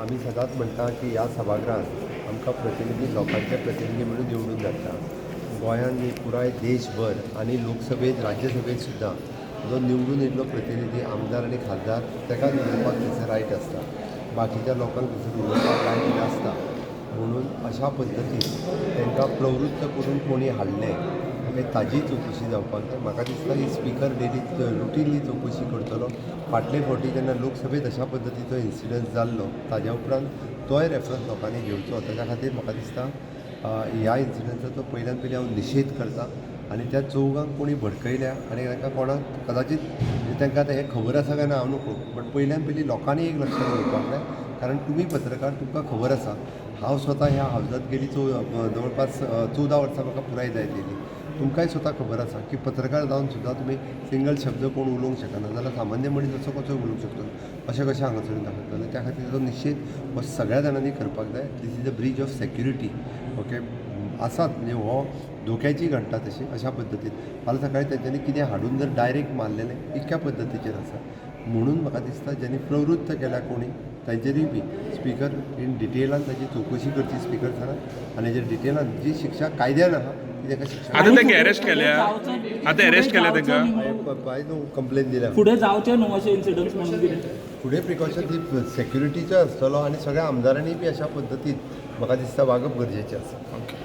आमी सदांच म्हणटा की ह्या सभागृहांत आमकां प्रतिनिधी, लोकांचे प्रतिनिधी म्हणून निवडून धाडटा. गोंयांत न्ही, पुराय देशभर आनी लोकसभेत, राज्यसभेत सुद्दां जो निवडून येयल्लो प्रतिनिधी, आमदार आनी खासदार, ताकाच उलोवपाक थंयसर रायट आसता. बाकीच्या लोकांक थंयसर उलोवपाक रायट नासता. म्हणून अशा पद्दतीन तांकां प्रवृत्त करून कोणी हाडलें, ओके, ताजी चवकशी जावपाक जाय. म्हाका दिसता ही स्पिकर डेली रुटिनली चवकशी करतलो. फाटले फावटी जेन्ना लोकसभेत अशा पद्दतीचो इन्सिडंट जाल्लो, ताज्या उपरांत तोय रेफरन्स लोकांनी घेवचो. ताच्या खातीर म्हाका दिसता ह्या इन्सिडंटाचो पयल्यान पयलीं हांव निशेध करता आनी त्या चौगांक कोणी भडकयल्या आनी तांकां कोणाक कदाचित, म्हणजे तांकां आतां हें खबर आसा काय ना हांव नकळो, बट पयल्यान पयलीं लोकांनी एक लक्षात दवरपाक जाय, कारण तुमी पत्रकार, तुमकां खबर आसा. हांव स्वता ह्या हावजात गेली जवळपास 14 वर्सां म्हाका पुराय जायत येयली. तुमकांय स्वता खबर आसा की पत्रकार जावन सुद्दां तुमी सिंगल शब्द कोण उलोवंक शकना जाल्यार सामान्य मनीस असो कसो उलोवंक शकतलो? अशें कशें हांगासरून दाखयतलो? त्या खातीर तो निशेध हो सगळ्या जाणांनी करपाक जाय. This is a breach of security, okay, आसात. म्हणजे हो धोक्याची घंटा तशी. अशा पद्दतीन फाल्यां सकाळी तेंच्यांनी कितें हाडून जर डायरेक्ट मारलेलें इतक्या पद्दतीचेर आसा. म्हणून म्हाका दिसता ज्यांनी प्रवृत्त केल्या कोणी, तांचेरूय बी स्पिकर इन डिटेलान ताची चवकशी करची स्पिकर सरान आनी हेजेर डिटेलान जी शिक्षा कायद्यान आहा ती ताका शिक्षा. आतां तांकां अरेस्ट केल्या? आतां अरेस्ट केल्या तांकां? हांवें न्हू कंप्लेन दिल्या. फुडें जावचें न्हू अशें इन्सिडंट्स म्हणून कितें? फुडें प्रिकॉशन ती सेक्युरिटीचो आसतलो आनी सगळ्या आमदारांनी बी अशा पद्दतीन म्हाका दिसता वागप गरजेचें आसा. ओके.